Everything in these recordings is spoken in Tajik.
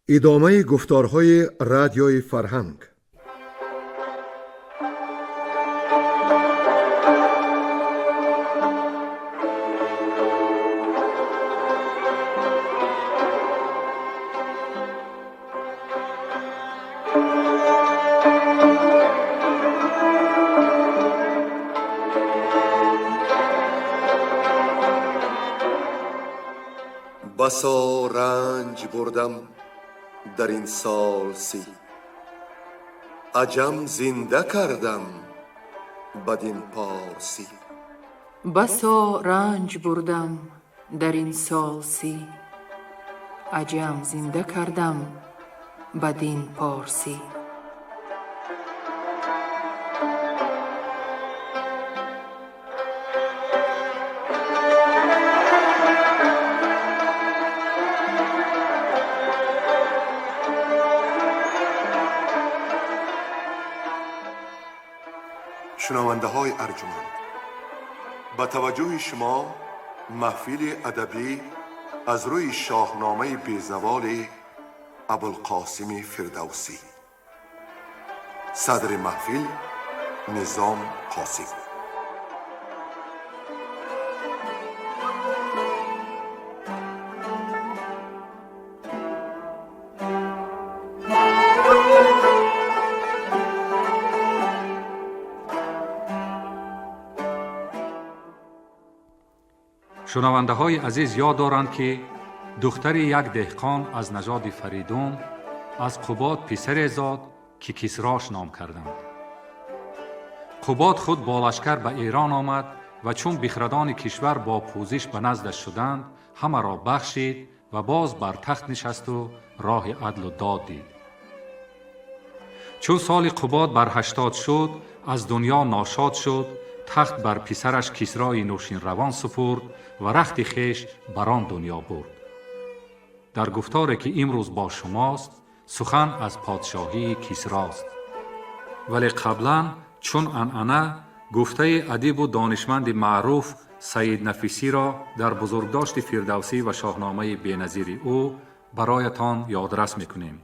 Идомаи гуфторҳои Радиои Фарҳанг. Басо ранҷ бурдам дар ин сол 30, аҷам зинда кардам бадин порсӣ. Басо ранҷ бурдам дар ин сол 30, аҷам зинда кардам бадин порсӣ. Шунавандаҳои арҷуманд, ба таваҷҷӯҳи шумо маҳфили адабӣ аз рӯи шоҳномаи безаволи Абулқосими Фирдавсӣ. Садри маҳфил Низом Қосим. Шунавандаҳои азиз ёд доранд, ки духтари як деҳқон аз нажоди Фаридун аз Қубод писаре зод, ки Кисрош ном карданд. Қубод худ бо лашкар ба Эрон омад ва чун бихрадони кишвар бо пӯзиш ба наздаш шуданд, ҳамаро бахшид ва боз бар тахт нишасту роҳи адлу дод дид. Чун соли Қубод бар 80 шуд, аз дунё ношод шуд, тахт бар писараш Кисрои Нӯшинравон супурд ва рахти хеш бар он дунё бурд. Дар гуфторе, ки имрӯз бо шумост, сухан аз подшоҳии Кисрост. Вале қаблан, чун анъана, гуфтаи адибу донишманди маъруф Саид Нафисиро дар бузургдошти Фирдавсӣ ва шоҳномаи беназири ӯ бароятон ёдрас мекунем.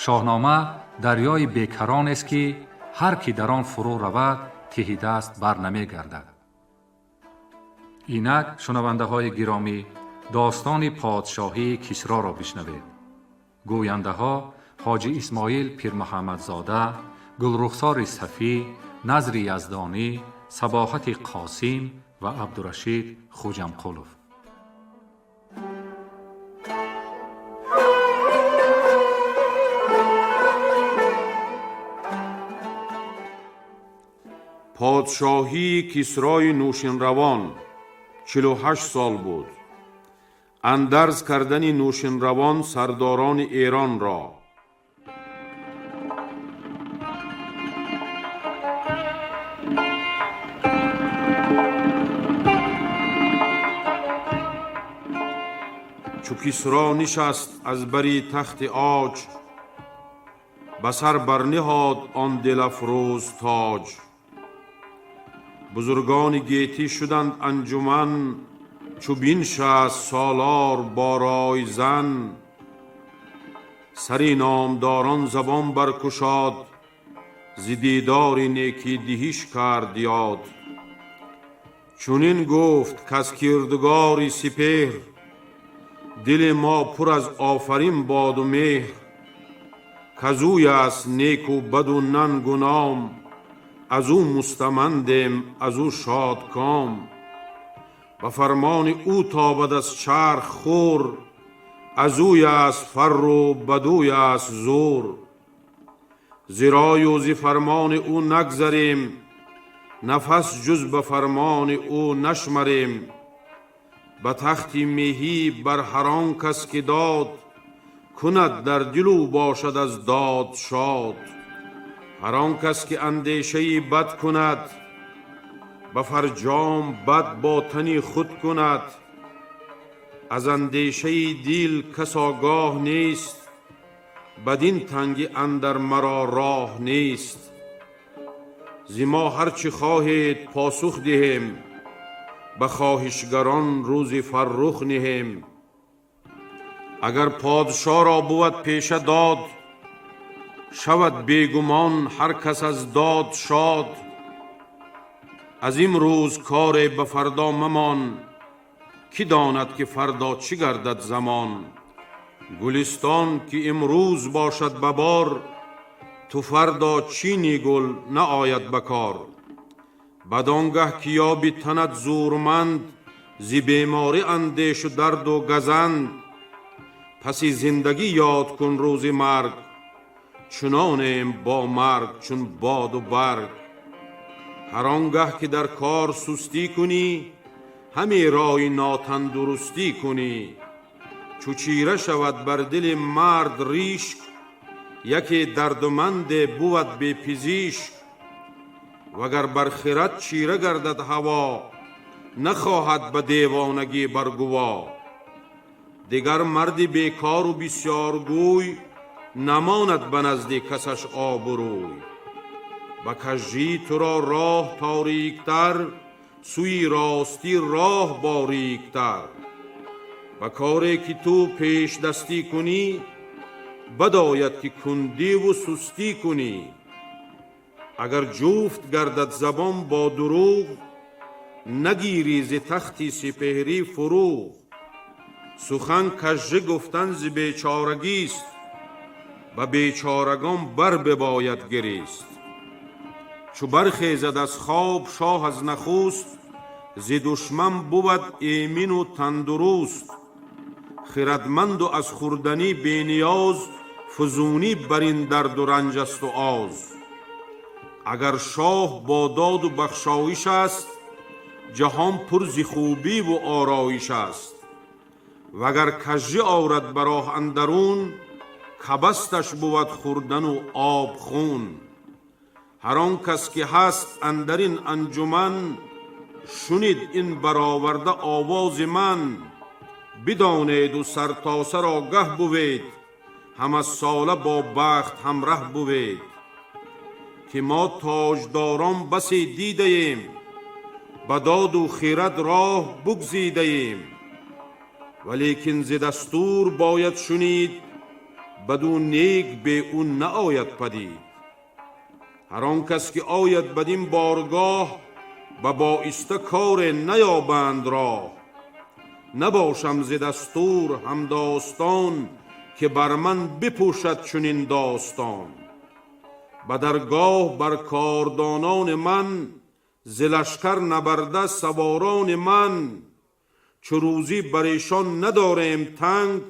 Шоҳнома дарёи бекаронест, ки ҳар ки дар он фурӯ равад, тиҳидаст бар намегардад. Инак, шунавандаҳои гиромӣ, достони подшоҳии Кисроро бишнавед. Гӯяндаҳо Ҳоҷи Исмоил Пирмуҳаммадзода, Гулрухсори Сафӣ, Назри Яздонӣ, Сабоҳати Қосим ва Абдурашид Хуҷамқулов. Подшоҳии Кисрои Нӯшинравон 48 сол буд. Андарз кардани Нӯшинравон сардорони Эронро. Чу Кисро нишаст аз бари тахти оҷ, ба сар барниҳод он дилафрӯз тоҷ. Бузургони гетӣ шуданд анҷуман, чу биншаст солор бо ройзан. Сари номдорон забон баркушод, зи дидори некӣ диҳиш кард ёд. Чунин гуфт каз кирдгори сипеҳр, дили мо пур аз офарин боду меҳр. Казӯй аст неку баду нангу ном, аз ӯ мустамандем, аз ӯ шодком. Ба фармони ӯ тобад аз чарх хӯр, аз ӯй аст фарру бадӯй аст зӯр. Зирою зи фармони ӯ нагзарем, нафас ҷуз ба фармони ӯ нашмарем. Ба тахти меҳӣ бар ҳар он кас ки дод, кунад дар дилу бошад аз дод шод. Ҳар он кас ки андешаи бад кунад, ба фарҷом бад бо тани худ кунад. Аз андешаи дил кас огоҳ нест, бадин танги андар маро роҳ нест. Зи мо ҳар чӣ хоҳед посух диҳем, ба хоҳишгарон рӯзи фаррух ниҳем. Агар подшоҳро бувад пеша дод, шавад бегумон ҳар кас аз дод шод. Аз имрӯз коре ба фардо мамон, кӣ донад ки фардо чӣ гардад замон. Гулистон ки имрӯз бошад ба бор, ту фардо чини гул наояд ба кор. Бадон гаҳ ки ёби танат зӯрманд, зи беморӣ андешу дарду газанд. Паси зиндагӣ ёд кун рӯзи марг, чунонем бо марг чун боду барг. Ҳар он гаҳ ки дар кор сустӣ кунӣ, ҳаме рои нотандурустӣ кунӣ. Чу чира шавад бар дили мард ришк, яке дардуманде бувад бепизишк. Вагар бар хирад чира гардад ҳаво, нахоҳад ба девонагӣ бар гуво. Дигар марди бекору бисёргӯй намонад ба назди касаш обрӯй. Ба кажжӣ туро роҳ ториктар, сӯи ростӣ роҳ бориктар. Ба коре ки ту пешдастӣ кунӣ, бадояд ки кундиву сустӣ кунӣ. Агар ҷуфт гардад забон бо дурӯғ, нагирӣ зи тахти сипеҳрӣ фурӯғ. Сухан кажжа гуфтан зи бечорагист, ба бечорагон бар бибояд гирист. Чу бархезад аз хоб шоҳ аз нахуст, зи душман бувад эмину тандуруст. Хирадманду аз хӯрданӣ бениёз, фузунӣ бар ин дарду ранҷ асту оз. Агар шоҳ бо доду бахшоиш аст, ҷаҳон пур зи хубиву ороиш аст. Вагар кажжӣ орад ба роҳ андарун, кабасташ бувад хӯрдану об хун. Ҳар он кас ки ҳаст андар ин анҷуман, шунид ин бароварда овози ман. Бидонеду сартосар огаҳ бувед, ҳамасола бо бахт ҳамраҳ бувед. Ки мо тоҷдорон басе дидаем, ба доду хирад роҳ бугзидаем. Валекин зи дастур бояд шунид, баду нек бе ӯ наояд падид. Ҳар он кас ки ояд бадин боргоҳ, ба боиста коре наёбанд роҳ. Набошам зи дастур ҳамдостон, ки бар ман бипӯшад чунин достон. Ба даргоҳ бар кордонони ман, зи лашкар набарда саворони ман. Чу рӯзӣ бар эшон надорем танг,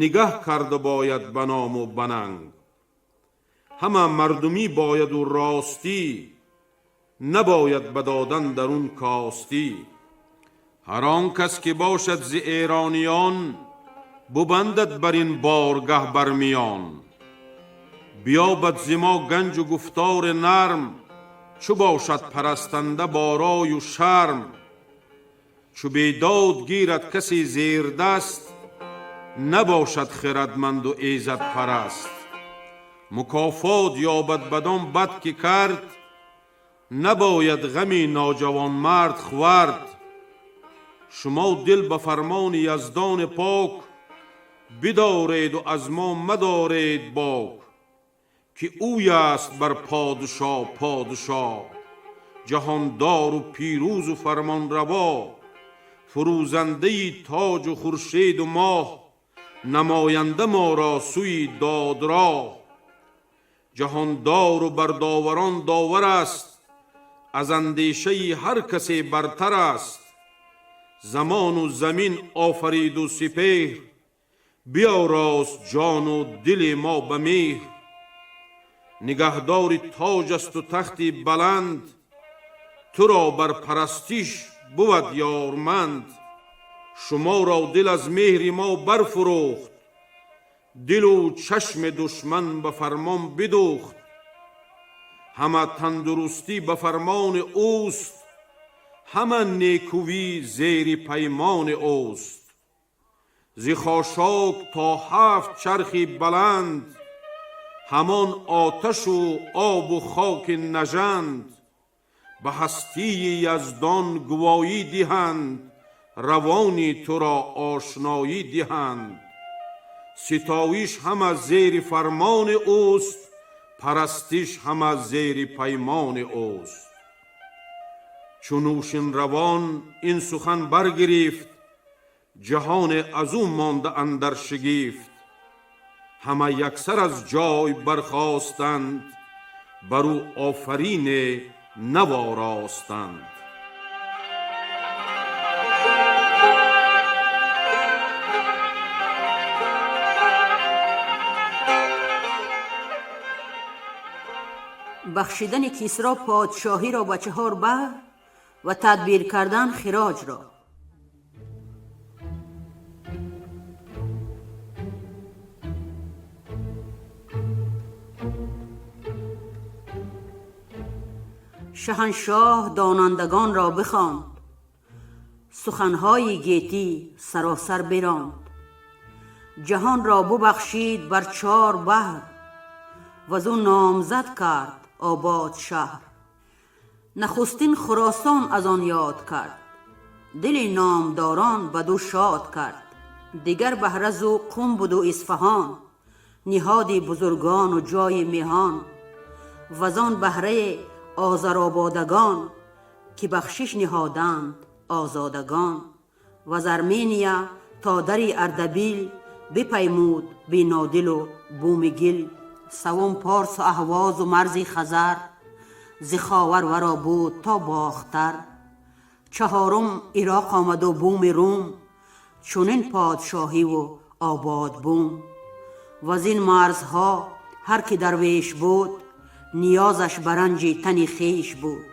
нигаҳ карда бояд ба ному бананг. Ҳама мардумӣ бояду ростӣ, набояд ба додан дарун костӣ. Ҳар он кас ки бошад зи эрониён, бубандад бар ин боргаҳ бар миён. Биёбад зи мо ганҷу гуфтори нарм, чу бошад парастанда бо рою шарм. Чу бедод гирад касе зердаст, набошад хирадманду эзадпараст. Мукофот ёбад бадон бад ки кард, набояд ғами ноҷавонмард хӯрд. Шумо дил ба фармони яздони пок бидореду аз мо мадоред бок, ки ӯй аст бар подшоҳ подшоҳ, ҷаҳондору пирӯзу фармонраво, фурӯзандаи тоҷу хуршеду моҳ, намоянда моро сӯи додроҳ. Ҷаҳондору бар доварон довар аст, аз андешаи ҳар касе бартар аст. Замону замин офариду сипеҳр, биёрост ҷону дили мо ба меҳр. Нигаҳдори тоҷ асту тахти баланд, туро бар парастиш бувад ёрманд. Шуморо дил аз меҳри мо барфурӯхт, дилу чашми душман ба фармон бидӯхт. Ҳама тандурустӣ ба фармони ӯст, ҳама некӯвӣ зери паймони ӯст. Зи хошок то ҳафт чархи баланд, ҳамон оташу обу хоки нажанд. Ба ҳастии яздон гувоҳӣ диҳанд, равони туро ошноӣ диҳанд. Ситоиш ҳама зери фармони ӯст, парастиш ҳама зери паймони ӯст. Чу Нӯшинравон ин сухан баргирифт, ҷаҳон аз ӯ монда андар шигифт. Ҳама яксар аз ҷой бархостанд, бар ӯ офарин наворостанд. Бахшидани Кисро подшоҳиро ба чаҳор баҳр ва тадбир кардан хироҷро. Шаҳаншоҳ донандагонро бихонд, суханҳои гетӣ саросар биронд. Ҷаҳонро бубахшид бар чор баҳр, ваз ӯ номзад кард обод шаҳр. Нахустин Хуросон аз он ёд кард, дили номдорон баду шод кард. Дигар баҳразу Қум буду Исфаҳон, ниҳоди бузургону ҷои меҳон. Ваз он баҳраи озарободагон, ки бахшиш ниҳоданд озодагон. Ваз Армения то дари Ардабил, бипаймуд бинодилу буми гил. Савум Порсу Аҳвозу марзи Хазар, зи Ховар варо буд то Бохтар. Чаҳорум Ироқ омаду буми Рум, чунин подшоҳиву обод бум. Ваз ин марзҳо ҳар ки дарвеш буд, ниёзаш ба ранҷи тани хеш буд.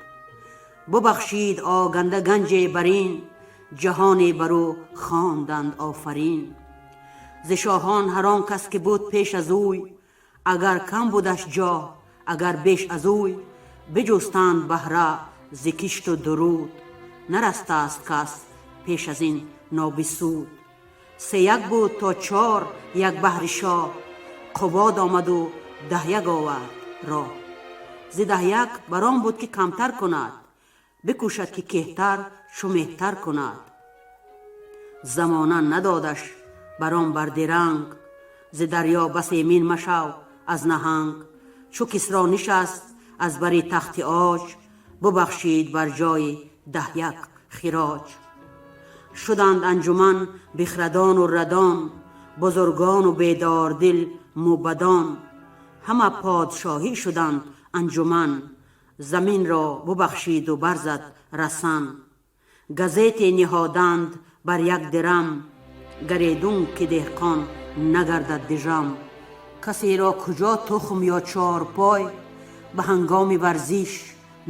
Бубахшид оганда ганҷе бар ин, ҷаҳоне бар ӯ хонданд офарин. Зи шоҳон ҳар он кас ки буд пеш аз ӯй, агар кам будаш ҷоҳ, агар беш аз ӯй, биҷустанд баҳра зи кишту дуруд, нарастааст кас пеш аз ин нобисуд. Се як буд то чор як баҳри шоҳ, Қубод омаду даҳяк овард роҳ. Зи даҳяк бар он буд ки камтар кунад, бикӯшад ки кеҳтар чу меҳтар кунад. Замона надодаш бар он бардиранг, зи дарё бас эмин машав аз наҳанг. Чу Кисро нишаст аз бари тахти оҷ, бубахшид бар ҷои даҳяк хироҷ. Шуданд анҷуман бихрадону радон, бузургону бедордил мӯбадон. Ҳама подшоҳӣ шуданд анҷуман, заминро бубахшиду барзад расан. Газете ниҳоданд бар як дирам, гаредун ки деҳқон нагардад дижам. Касеро куҷо тухм ё чорпой, ба ҳангоми варзиш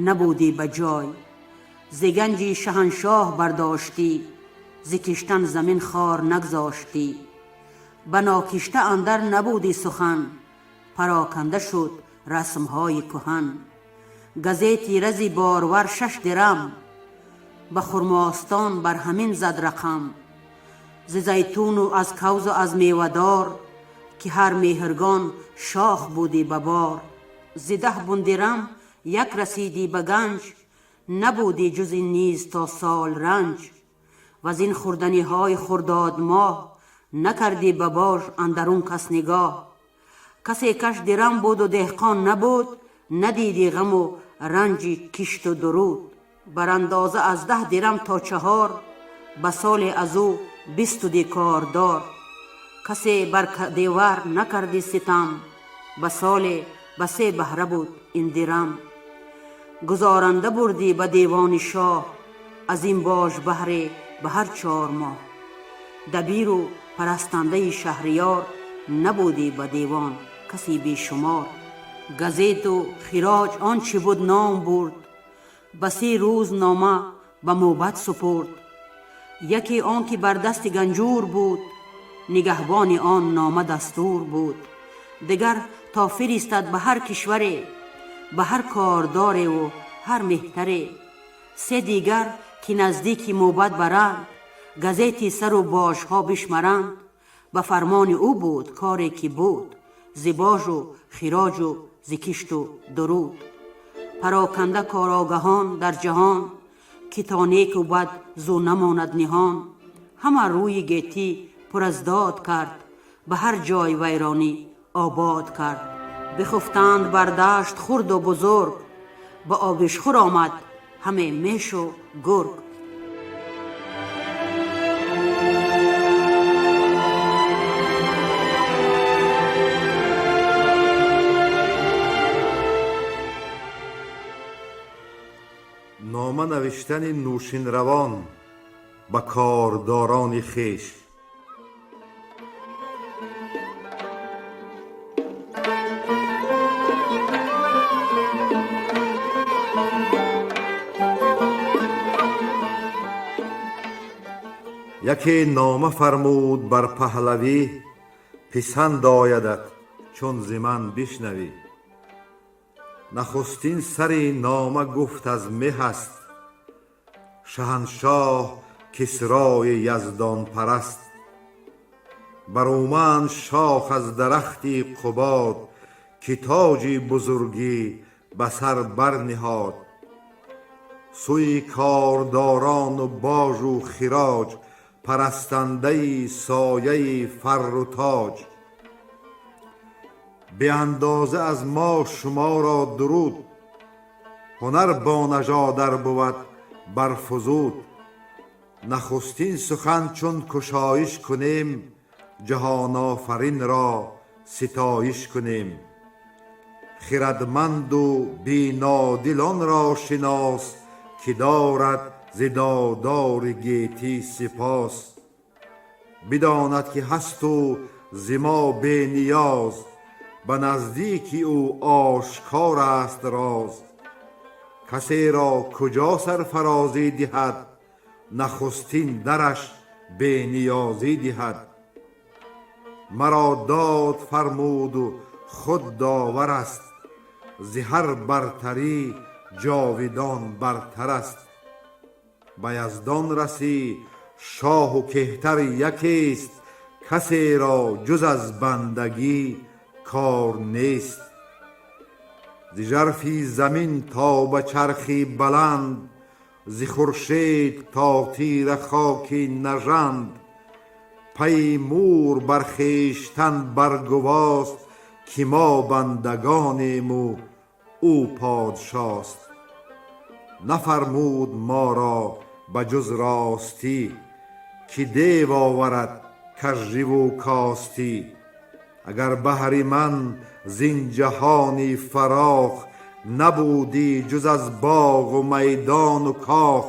набудӣ ба ҷой. Зи ганҷи шаҳаншоҳ бардоштӣ, зи киштан замин хор нагзоштӣ. Ба нокишта андар набудӣ сухан, пароканда шуд расмҳои кӯҳан. Газети рази борвар 6 дирам, ба хурмостон бар ҳамин зад рақам. Зи зайтуну аз кавзу аз мевадор, ки ҳар меҳргон шох будӣ ба бор. Зи 10 бундирам як расидӣ ба ганҷ, набудӣ ҷуз ин низ то сол ранҷ. Ваз ин хӯрданиҳои хурдодмоҳ, накардӣ ба бож андарун кас нигоҳ. Касе каш дирам буду деҳқон набуд, надидӣ ғаму ранҷи кишту дуруд. Бар андоза аз 10 дирам то 4, ба соле аз ӯ 20 дикордор. Касе бар девар накардӣ ситам, ба соле ба 3 баҳра буд ин дирам. Гузоранда бурдӣ ба девони шоҳ, аз ин бож баҳре ба ҳар 4 моҳ. Дабиру парастандаи шаҳриёр, набудӣ ба девон касе бешумор. Газету хироҷ он чӣ буд ном бурд, ба 3 рӯз нома ба мӯбад супурд. Яке он ки бар дасти ганҷур буд, нигаҳбони он нома дастур буд. Дигар то фиристад ба ҳар кишваре, ба ҳар кордореву ҳар меҳтаре. 3 дигар ки наздики мӯбад баранд, газети сару божҳо бишмаранд. Ба фармони ӯ буд коре ки буд, зи божу хироҷу зи кишту дуруд. Пароканда корогаҳон дар ҷаҳон, ки то неку бад зу намонад ниҳон. Ҳама рӯи гетӣ пур аз дод кард, Ба ҳар ҷой вайронӣ обод кард. Бихуфтанд бар дашт хурду бузург, ба обишхӯр омад ҳаме мешу гург. Нома навиштани Нӯшинравон ба кордорони хеш. Яке нома фармуд бар паҳлавӣ, писанд оядат чун зи ман бишнавӣ. Нахустин сари нома гуфт аз меҳ аст, шаҳаншоҳ Кисрои яздонпараст. Баруманд шох аз дарахти Қубод, ки тоҷи бузургӣ ба сар барниҳод. Сӯи кордорону божу хироҷ, парастандаи сояи фарру тоҷ. Беандоза аз мо шуморо дуруд, ҳунар бо нажодар бувад барфузуд. Нахустин сухан чун кушоиш кунем, ҷаҳонофаринро ситоиш кунем. Хирадманду бинодилонро шинос, ки дорад зи додори гетӣ сипос. Бидонад ки ҳасту зи мо бениёз, ба наздики ӯ ошкор аст роз. Касеро куҷо сарфарозӣ диҳад, нахустин дараш бениёзӣ диҳад. Маро дод фармуду худ довар аст, зи ҳар бартарӣ ҷовидон бартар аст. Ба яздон расӣ шоҳу кеҳтар якест, касеро ҷуз аз бандагӣ кор нест. Зи жарфи замин то ба чархи баланд, зи хуршед то тира хоки нажанд. Пайи мур бар хештан баргувост, ки мо бандагонему ӯ подшост. Нафармуд моро ба ҷуз ростӣ, ки дев оварад кажриву костӣ. Агар баҳри ман зин ҷаҳони фарох, набудӣ ҷуз аз боғу майдону кох.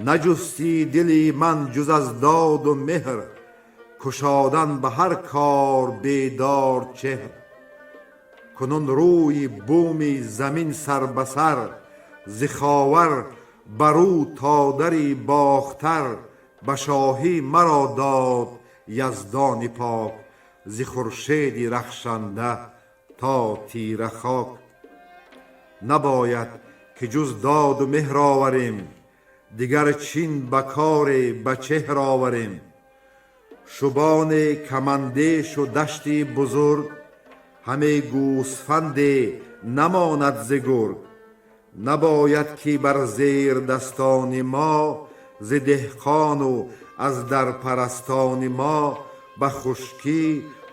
Наҷустӣ дили ман ҷуз аз доду меҳр, кушодан ба ҳар кор бедор чеҳр. Кунун рӯи буми замин сар ба сар, зи ховар бар ӯ то дари бохтар. Ба шоҳӣ маро дод яздони пок, зи хуршеди рахшанда то тира хок. Набояд ки ҷуз доду меҳр оварем, дигар чин ба коре ба чеҳр оварем. Шубоне камандешу дашти бузург, ҳаме гӯсфанде намонад зи гург. Набояд ки бар зердастони мо, зи деҳқону аз дарпарастони мо, ба хушкӣ,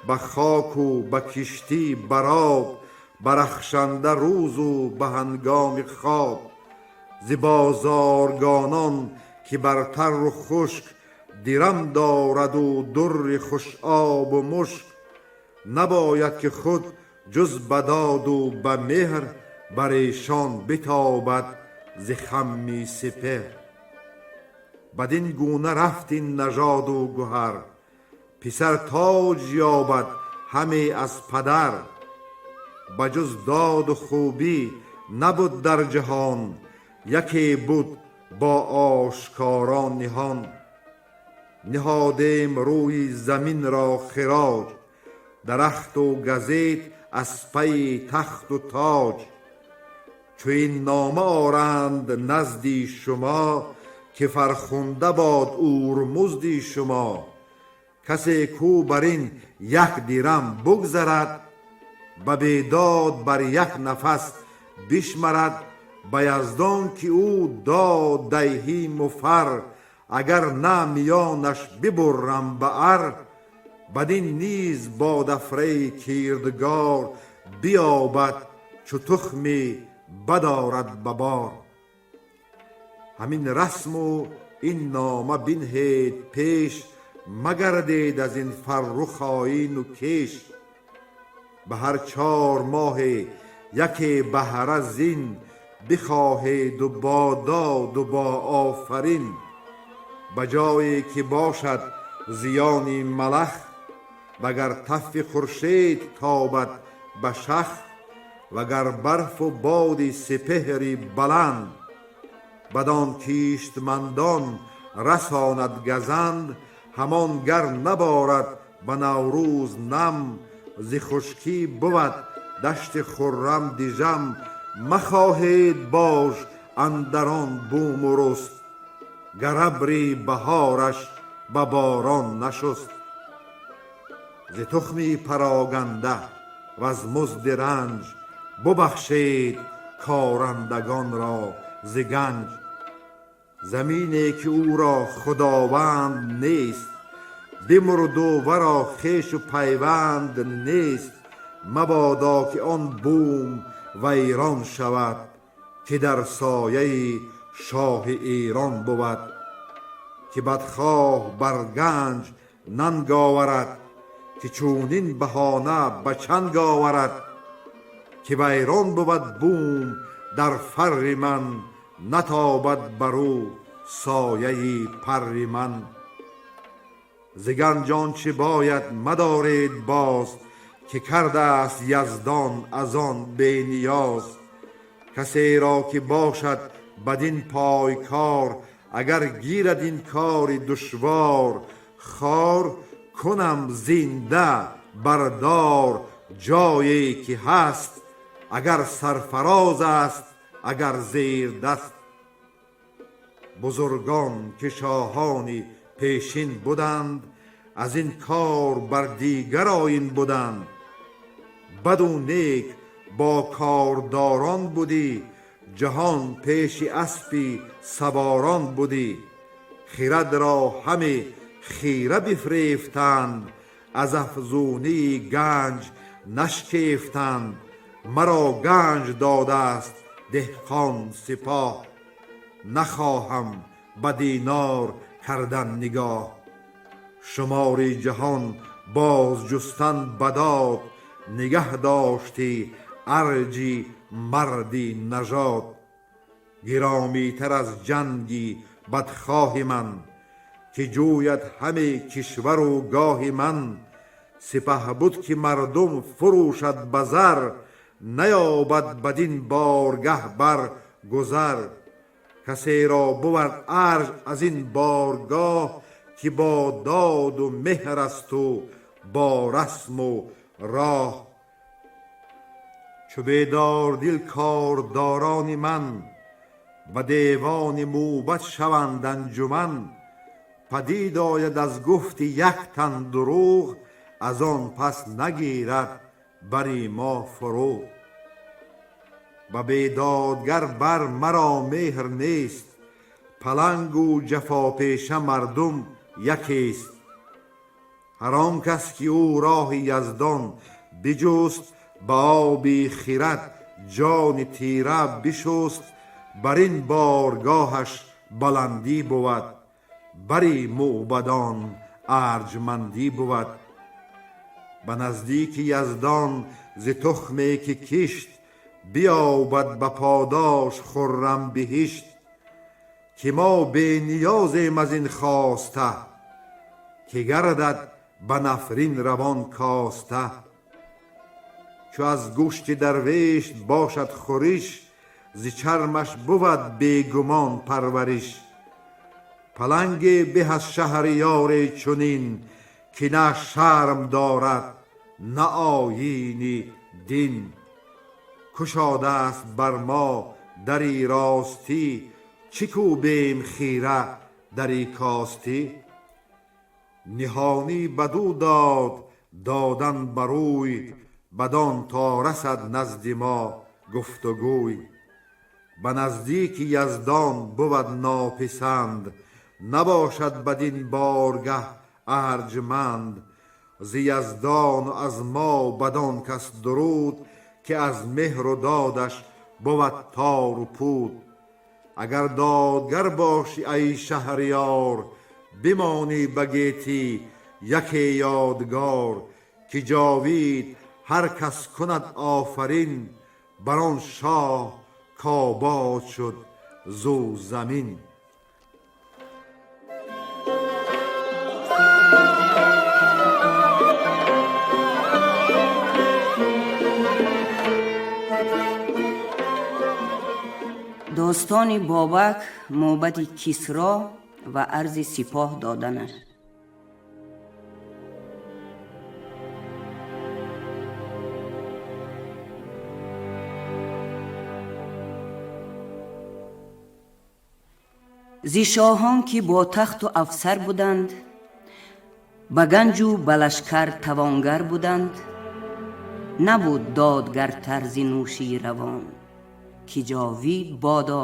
ба хоку ба киштӣ бар об, ба рахшанда рӯзу ба ҳангоми хоб. Зи бозоргонон ки бар тару хушк, дирам дораду дурри хушобу мушк. Набояд ки худ ҷуз ба доду ба меҳр, бар эшон битобад зи хамми сипеҳр. Бадин гуна рафт ин нажоду гуҳар, писар тоҷ ёбад ҳаме аз падар. Ба ҷуз доду хубӣ набуд дар ҷаҳон, яке буд бо ошкоро ниҳон. Ниҳодем рӯи заминро хироҷ, дарахту газет аз пайи тахту тоҷ. Чу ин нома оранд назди шумо, ки фархунда бод ӯрмузди шумо. Касе кӯ бар ин як дирам бугзарад, ба бедод бар як нафас бишмарад. Ба яздон ки ӯ дод дайҳиму фар, агар на миёнаш бибуррам ба ар. Бадин низ бодафраи кирдгор биёбад, чу тухме бадорад ба бор. Ҳамин расму ин нома бинҳед пеш, магардед аз ин фаррух оину кеш. Ба ҳар 4 моҳе яке баҳра зин бихоҳеду бо доду бо офарин. Ба ҷое ки бошад зиёни малах, вагар тафи хуршед тобад ба шах, вагар барфу боди сепеҳри баланд, бадон киштмандон расонад газанд, ҳамон гар наборад ба наврӯз нам, зи хушкӣ бувад дашти хуррам дижам. Махоҳед бош андар он буму руст, гар абри баҳораш ба борон нашуст. Зи тухми пароганда ваз музди ранҷ бубахшед корандагонро зи ганҷ. Замине ки ӯро худованд нест, бимурду варо хешу пайванд нест, мабодо ки он бум вайрон шавад, ки дар сояи шоҳи Эрон бувад. Ки бадхоҳ бар ганҷ нанг оварад, ки чунин баҳона ба чанг оварад. Ки вайрон бувад бум дар фарри ман, натобад бар ӯ сояи парри ман. Зи ганҷ он чӣ бояд мадоред боз, ки кардааст яздон аз он бениёз. Касеро ки бошад бадин пойкор, агар гирад ин кори душвор, хор кунам зинда бардор ҷое ки ҳаст, агар сарфароз аст, агар зердаст. Бузургон ки шоҳони пешин буданд, аз ин кор бар дигар оин буданд. Баду нек бо кордорон будӣ, ҷаҳон пеши аспи саворон будӣ. Хирадро ҳаме хира бифрефтанд, аз афзунии ганҷ нашкефтанд. Маро ганҷ додааст деҳқон сипоҳ, нахоҳам ба динор кардан нигоҳ. Шумори ҷаҳон боз ҷустан бадод, нигаҳ дошти арҷи марди нажод. Гиромитар аз ҷанги бадхоҳи ман, ки ҷӯяд ҳаме кишвару гоҳи ман. Сипаҳ буд ки мардум фурӯшад ба зар, наёбад бадин боргаҳ бар гузар. Касеро бувад арҷ аз ин боргоҳ, ки бо доду меҳр асту бо расму роҳ. Чу бедордил кордорони ман, ба девони мӯбад шаванд анҷуман. Падид ояд аз гуфти як тан дурӯғ, аз он пас нагирад бари мо фурӯғ. Ба бедодгар бар маро меҳр нест, палангу ҷафопеша мардум якест. Ҳар он кас ки ӯ роҳи яздон биҷуст, ба оби хирад ҷони тира бишуст. Бар ин боргоҳаш баландӣ бувад, бари мӯбадон арҷмандӣ бувад. Ба наздики яздон зи тухме ки кишт, биёбад ба подош хуррам биҳишт. Ки мо бениёзем аз ин хоста, ки гардад ба нафрин равон коста. Чу аз гӯшти дарвеш бошад хӯриш, зи чармаш бувад бегумон парвариш. Паланге беҳ аз шаҳриёре чунин, ки на шарм дорад, на оини дин. Кушодааст бар мо дари ростӣ, чӣ кӯбем хира дари костӣ. Ниҳонӣ бадӯ дод додан барӯй, бадон то расад назди мо гуфтугӯй. Ба наздики яздон бувад нописанд, набошад бадин боргаҳ арҷманд. Зи Яздон ва аз мо бадон кас дуруд, ки аз меҳру додаш бувад тору пуд. Агар додгар бошӣ, ай шаҳриёр, бимонӣ ба гетӣ яке ёдгор, ки ҷовид ҳар кас кунад офарин бар он шоҳ кобод шуд зу замин. Достони Бобак, мӯбади Кисро ва арзи сипоҳ доданаш. Зи шоҳон, ки бо тахту афсар буданд, ба ганҷу ба лашкар тавонгар буданд, набуд додгартар зи Нӯширавон, ки ҷовид бодо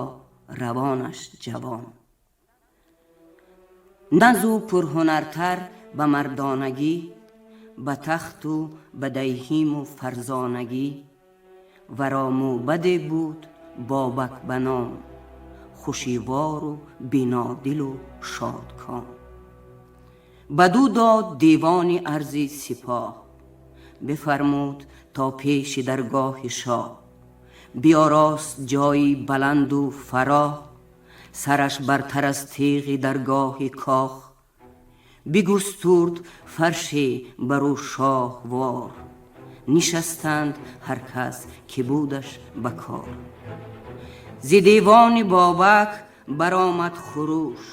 равонаш ҷавон. На зу пурҳунартар ба мардонагӣ, ба тахту ба диҳиму фарзонагӣ, варо мӯбаде буд Бобак ба ном, хушивору бинодилу шодком. Бадӯ дод девони арзи сипоҳ, бифармуд то пеши даргоҳи шоҳ. Биёрост ҷойи баланду фароҳ, сараш бартар аз теғи даргоҳи кох. Бигустурд фарше бар ӯ шоҳвор, нишастанд ҳар кас, ки будаш ба кор. Зи девони Бобак баромад хуруш,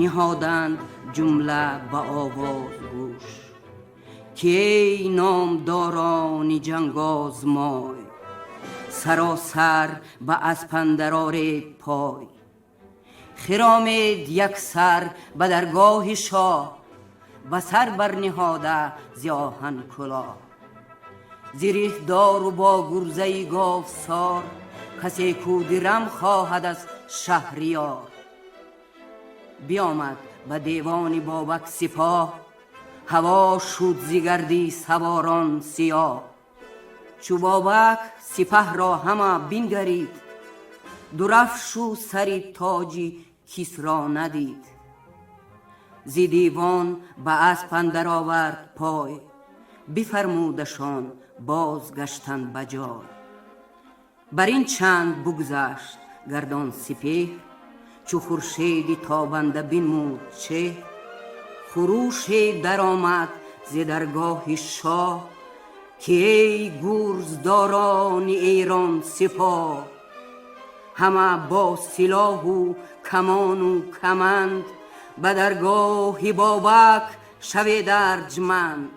ниҳоданд ҷумла ба овоз гӯш, ки эй номдорони ҷангозмой, саросар ба асп андар оред пой. Хиромед яксар ба даргоҳи шоҳ, ба сар барниҳода зи оҳан кулоҳ. Зиреҳдору бо гурзаи говсор, касе кӯ дирам хоҳад аз шаҳриёр. Биомад ба девони Бобак сипоҳ, ҳаво шуд зи гардӣ саворон сиёҳ. Чу Бобак сипаҳро ҳама бингарид, дурафшу сари тоҷи Кисро надид. Зи девон ба асп андар овард пой, бифармудашон бозгаштан ба ҷой. Бар ин чанд бугзашт гардон сипеҳр, чу хуршеди тобанда бинмуд чеҳр, хуруше даромад зи даргоҳи шоҳ, ки эй гурздорони Эрон сипоҳ, ҳама бо силоҳу камону каманд ба даргоҳи Бобак шавед арҷманд.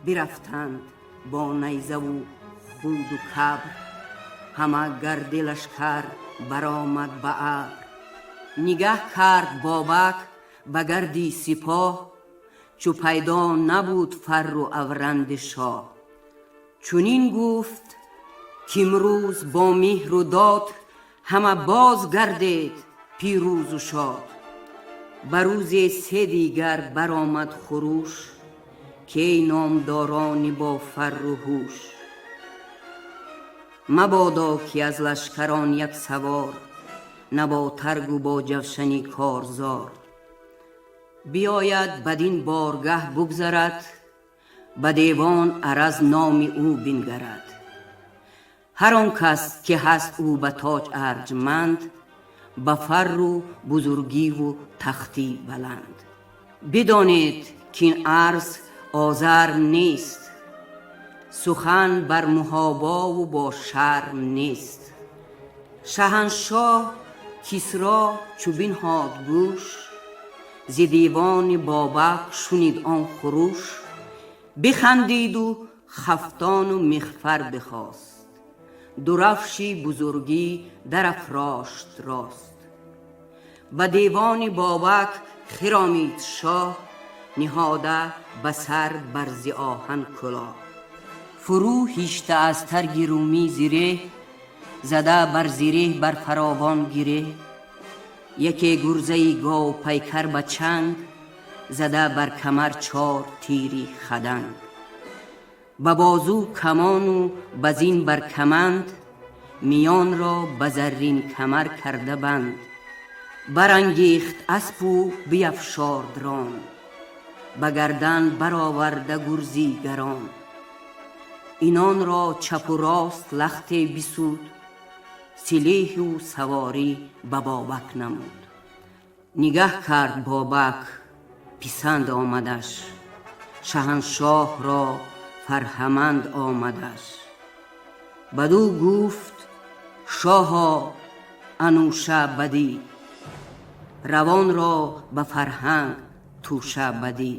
Бирафтанд бо найзаву худу кабр, ҳама гарди лашкар баромад ба абр. Нигаҳ кард Бобак ба гарди сипоҳ, чу пайдо набуд фарру авранди шоҳ. Чунин гуфт, кимрӯз бо меҳру дод ҳама боз гардед пирӯзу шод. Ба рӯзе се дигар баромад хуруш, ки эй номдорони бо фарру ҳуш, мабодо ки аз лашкарон як савор, на бо таргу бо ҷавшани корзор, биёяд бадин боргаҳ бугзарад, ба девон араз номи ӯ бингарад. Ҳар он кас, ки ҳаст ӯ ба тоҷ арҷманд, ба фарру бузургиву тахти баланд. Бидонед, кин арз озарм нест, сухан бар муҳобову бо шарм нест. Шаҳаншоҳ Кисро чу бинҳод гӯш, зи девони Бобак шунид он хуруш, бихандиду хафтону михфар бихост, дурафши бузургӣ дарафрошт рост. Ба девони Бобак хиромид шоҳ, ниҳода ба сар бар зи оҳан кулоҳ. Фурӯ ҳишта аз тарги румӣ зиреҳ, зада бар зиреҳ бар фаровон гиреҳ, яке гурзаи говпайкар ба чанг, Зада бар камар чор тири хаданг, ба бозу камону ба зин бар каманд, миёнро ба заррин камар карда банд. Барангехт аспу биафшорд ром, ба гардан бароварда гурзи гарон. Инонро чапу рост лахте бисуд, силеҳу саворӣ ба Бобак намуд. Нигаҳ кард Бобак, писанд омадаш, шаҳаншоҳро фарҳаманд омадаш. Бадӯ гуфт: «Шоҳо, Анӯша бадӣ, равонро ба фарҳанг тӯша бадӣ.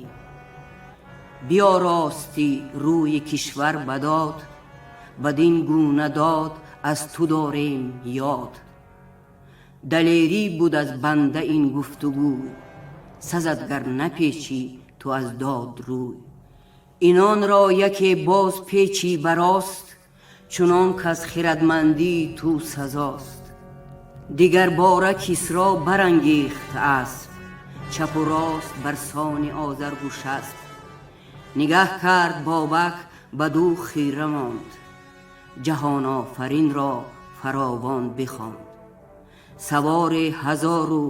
Биёростӣ рӯи кишвар ба дод, бадин гуна дод аз ту дорем ёд. Далерӣ буд аз банда ин гуфтугӯй, сазад гар напечӣ ту аз дод рӯй. Инонро яке боз печӣ барост, чунон каз хирадмандии ту сазост». Дигар бора Кисро барангехт асп, чапу рост бар сони Озаргушасп. Нигаҳ кард Бобак, бадӯ хира монд, ҷаҳонофаринро фаровон бихонд. Савори ҳазору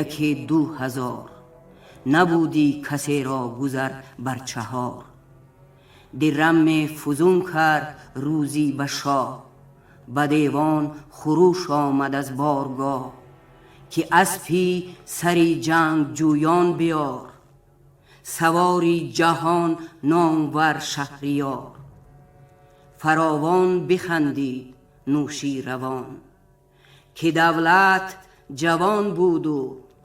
яке 2000, набудӣ касеро гузар бар чаҳор. Дираме фузун кард рӯзӣ ба шоҳ, ба девон хуруш омад аз боргоҳ, ки аспи сари ҷангҷӯён биёр, савори ҷаҳон номвар шаҳриёр. Фаровон бихандид Нӯширавон, ки давлат ҷавон буду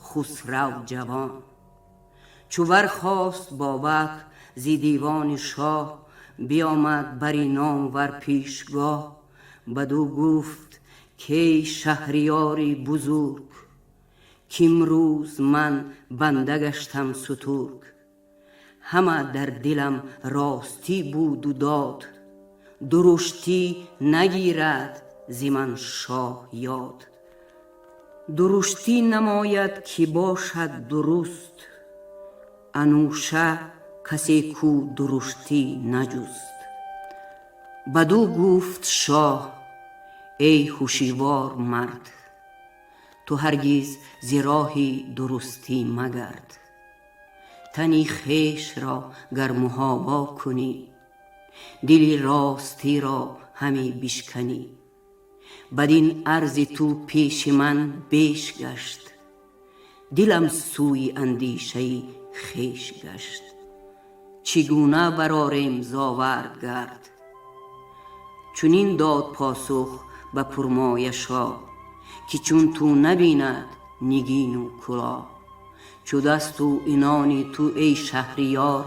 Хусрав ҷавон. Чу бархост Бобак зи девони шоҳ, биомад бари номвар пешгоҳ. Бадӯ гуфт: «Кей шаҳриёри бузург, кимрӯз ман банда гаштам сутург. Ҳама дар дилам ростӣ буду дод, дуруштӣ нагирад зи ман шоҳ ёд. Дуруштӣ намояд ки бошад дуруст, Анӯша касе кӯ дуруштӣ наҷуст». Бадӯ гуфт шоҳ: «Эй ҳушивор мард, ту ҳаргиз зи роҳи дурустӣ магард. Тани хешро гар муҳобо кунӣ, дили ростиро ҳаме бишканӣ. Бадин арзи ту пеши ман беш гашт, дилам сӯи андешаи хеш гашт. Чӣ гуна барорем зовард гард?» Чунин дод посух ба пурмоя шоҳ, ки чун ту набинад нигину кулоҳ. Чу дасту инони ту, эй шаҳриёр,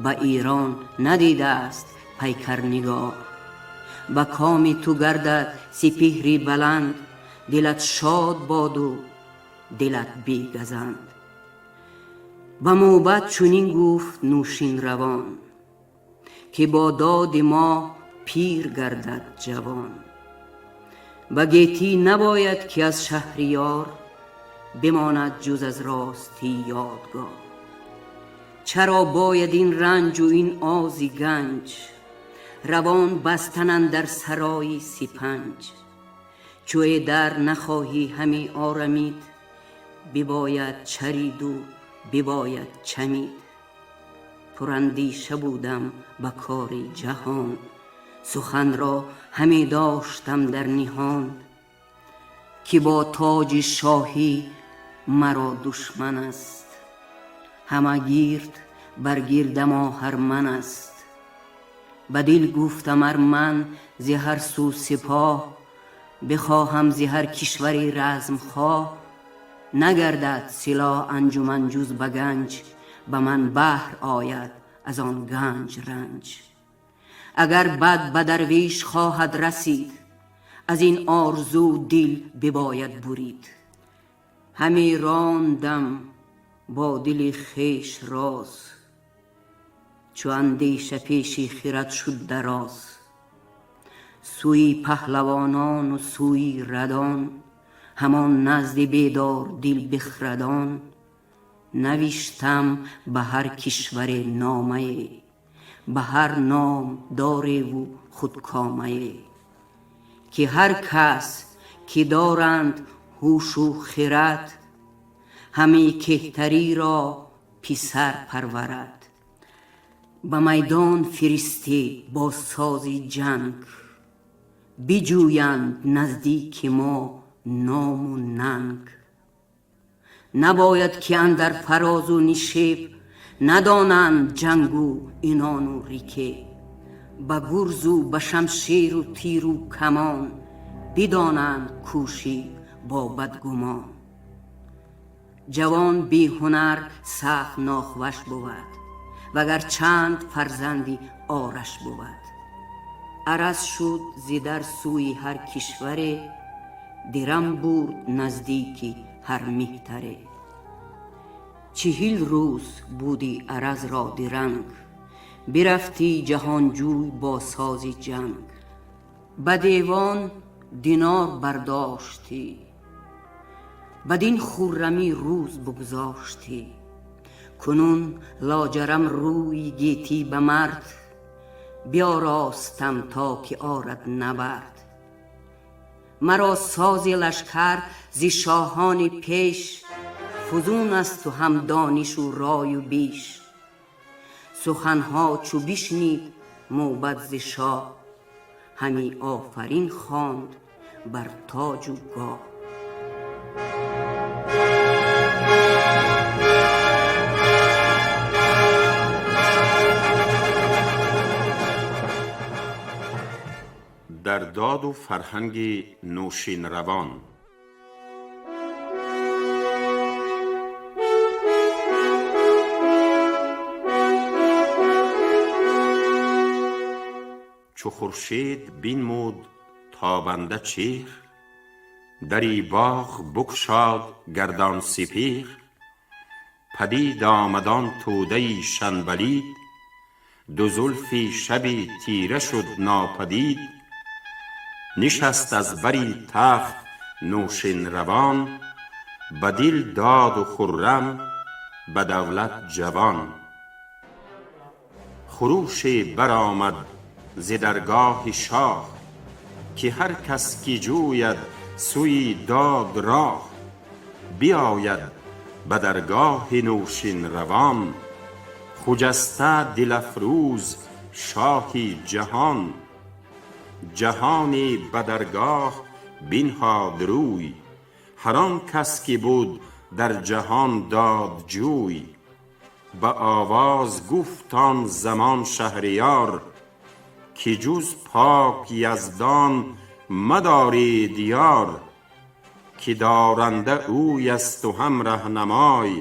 ба Эрон надидааст пайкарнигор. Ба коми ту гардад сипеҳри баланд, дилат шод боду дилат бегазанд». Ба мӯбад чунин гуфт Нӯшинравон, ки бо доди мо пир гардад ҷавон. Ба гетӣ набояд ки аз шаҳриёр бимонад ҷуз аз ростӣ ёдгор. Чаро бояд ин ранҷу ин ози ганҷ, равон бастан андар сарои сипанҷ? Чу дар нахоҳӣ ҳаме орамид, бибояд чариду бибояд чамид. Пурандеша будам ба кори ҷаҳон, суханро ҳаме доштам дар ниҳон, ки бо тоҷи шоҳӣ маро душман аст, ҳама гирд бар гирдам оҳарман аст. Ба дил гуфтам: ар ман зи ҳар сӯ сипоҳ бихоҳам, зи ҳар кишвари размхоҳ, нагардад силоҳ анҷуман ҷуз ба ганҷ, ба ман баҳр ояд аз он ганҷ ранҷ. Агар бад ба дарвеш хоҳад расид, аз ин орзу дил бибояд бурид. Ҳаме рондам бо дили хеш роз, чу андеша пеши хирад шуд дароз. Сӯи паҳлавонону сӯи радон, ҳамон назди бедор дил бихрадон. Навиштам ба ҳар кишваре номае, ба ҳар ном дореву худкомае, ки ҳар кас ки доранд ҳушу хирад, ҳами кеҳтариро писар парварад. Ба майдон фиристӣ бо сози ҷанг, биҷӯянд наздики мо ному нанг. Набояд ки андар фарозу нишеб, надонанд ҷангу инону рикеб. Ба гурзу ба шамшеру тиру камон, бидонанд кӯши бо бадгумон. Ҷавон беҳунар сахт нохваш бувад, вагар чанд фарзанди ораш бувад. Араз шуд зи дар сӯи ҳар кишваре, дирам бурд наздики ҳар меҳтаре. 40 рӯз буди Аразро диранг, бирафтӣ ҷаҳонҷӯй бо сози ҷанг. Ба девон динор бардоштӣ, бадин хуррамӣ рӯз бугзоштӣ. Кунун лоҷарам рӯи гетӣ ба мард, биёростам то ки орад набард. Маро сози лашкар зи шоҳони пеш, фузун асту ҳам донишу рою беш. Суханҳо чу бишнид мӯбад зи шоҳ, ҳами офарин хонд бар тоҷу гоҳ. Дар доду фарҳанги Нӯшинравон. Чу хуршед бинмуд тобанда чеҳр, дари боғ букшод гардон сипеҳр. Падид омад он тӯдаи шанбалид, ду зулфи шаби тира шуд нопадид. Нишаст аз бари тахт Нӯшинравон, ба дил доду хуррам, ба давлат ҷавон. Хуруше баромад зи даргоҳи шоҳ, ки ҳар кас ки ҷӯяд сӯи дод роҳ, биояд ба даргоҳи Нӯшинравон. Хуҷаста дилафрӯз шоҳи ҷаҳон, ҷаҳоне ба даргоҳ бинҳод рӯй. Ҳар он кас ки буд дар ҷаҳон додҷӯй, ба овоз гуфт он замон шаҳриёр, ки ҷуз пок яздон мадоред ёр. Ки доранда ӯй асту ҳам раҳнамой,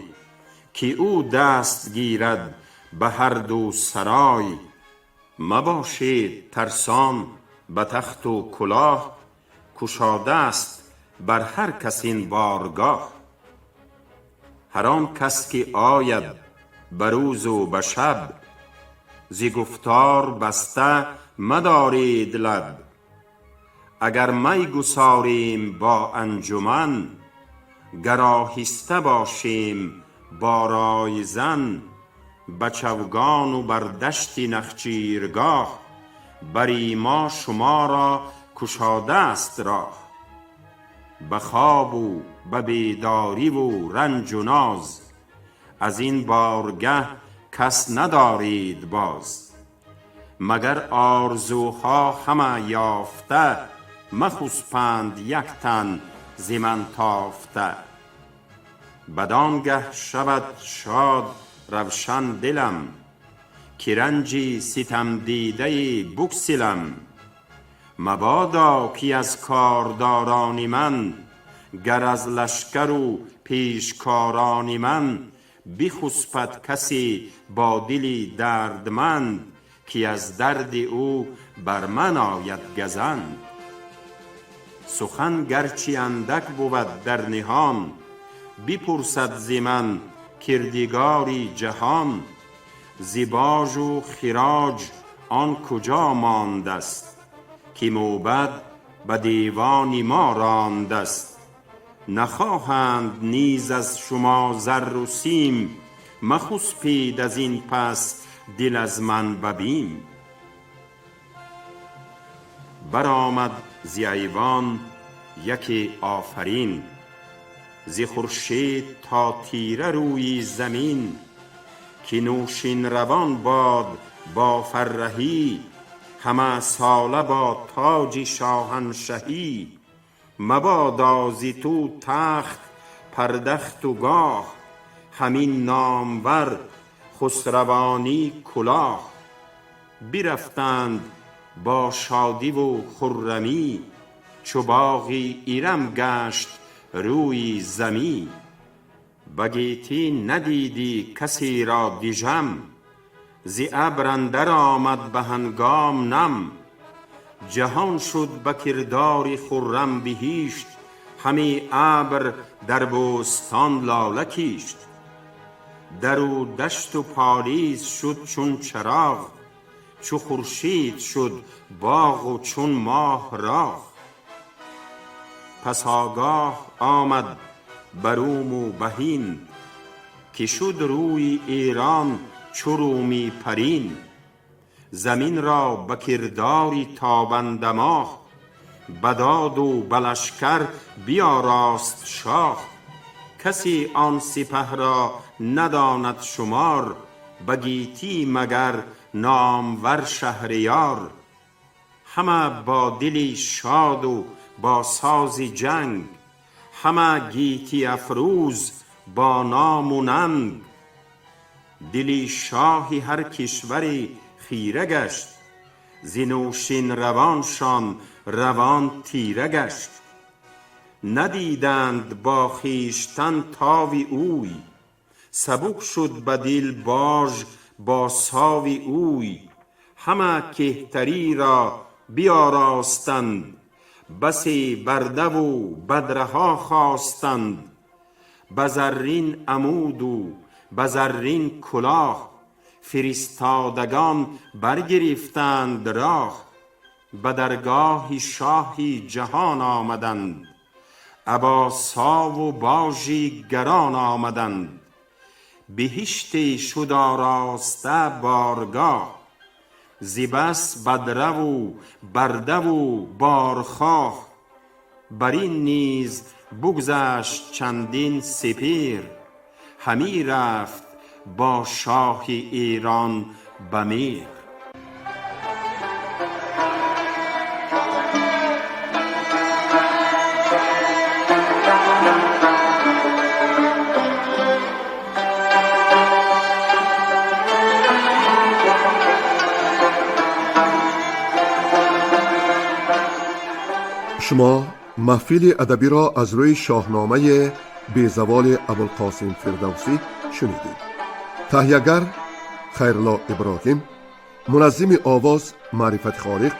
ки ӯ даст гирад ба ҳар ду сарой. Мабошед тарсон ба тахту кулоҳ, кушодаст бар ҳар кас ин боргоҳ. Ҳар он кас ки ояд ба рӯзу ба шаб, зи гуфтор баста мадоред лаб. Агар май гусорем бо анҷуман, гар оҳиста бошем бо ройзан, ба чавгону бар дашти нахчиргоҳ, бари мо шуморо кушодаст роҳ. Ба хобу ба бедориву ранҷу ноз, аз ин боргаҳ кас надоред боз. Магар орзуҳо ҳама ёфта, махуспанд як тан зи ман тофта. Бадон гаҳ шавад шод равшан дилам, ки ранҷи ситамдидае буксилам. Мабодо ки аз кордорони ман, гар аз лашкару пешкорони ман, бихуспад касе бо дили дардманд, ки аз дарди ӯ бар ман ояд газанд. Сухан гарчи андак бувад дар ниҳон, бипурсад зи ман кирдигори ҷаҳон. Зи божу хироҷ он куҷо мондаст, ки мӯбад ба девони мо рондааст. نخواهند نیز از شما زر و سیم، مخسپید از این پس دل از من ببیم. برآمد ز ایوان یکی آفرین، ز خورشید تا تیره روی زمین. که نوشین روان باد با فرهی، همه ساله با تاج شاهنشهی. مبادا ز تو تخت پردخت و گاه، همین نامور خسروانی کلاه. برفتند با شادی و خرمی، چو باغ ارم گشت روی زمی. به گیتی ندیدی کسی را دژم، ز ابر اندر آمد به هنگام نم. جهان شد به کردار خرم بهشت، همی ابر در بستان لاله کشت. در و دشت و پالیز شد چون چراغ، چو خورشید شد باغ و چون ماه راغ. پس آگاه آمد بروم و بهین، که شد روی ایران چو رومی پرین. زمین را به کرداری تابنده ماه، بداد و به لشکر بیاراست شاه. کسی آن سپه را نداند شمار، به گیتی مگر نامور شهریار. همه با دلی شاد و با ساز جنگ، همه گیتی افروز با نام و ننگ. دلی شاه هر کشوری خیره گشت، ز نوشین روانشان روان تیره گشت. ندیدند با خویشتن تاو اوی، سبک شد به دل باژ با ساو اوی. همه کهتری را بیاراستند، بسی برده و بدره ها خواستند. به زرین عمود و به زرین کلاه، فرستادگان برگرفتند راه. به درگاه شاه جهان آمدند، ابا ساو و باژ گران آمدند. بهشتی شد آراسته بارگاه، ز بس بدره و برده و بارخواه. بر این نیز بگذشت چندین سپهر، همی رفت با شاه ایران به مهر. Шумо маҳфили адабиро аз рӯи шоҳномаи безаволи Абулқосим Фирдавсӣ шунидед. Таҳиягар Хайрулло Иброҳим, муназзими овоз Маърифати Холиқ,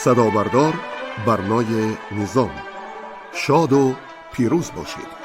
садобардор Барнои Низом. Шоду пирӯз бошед.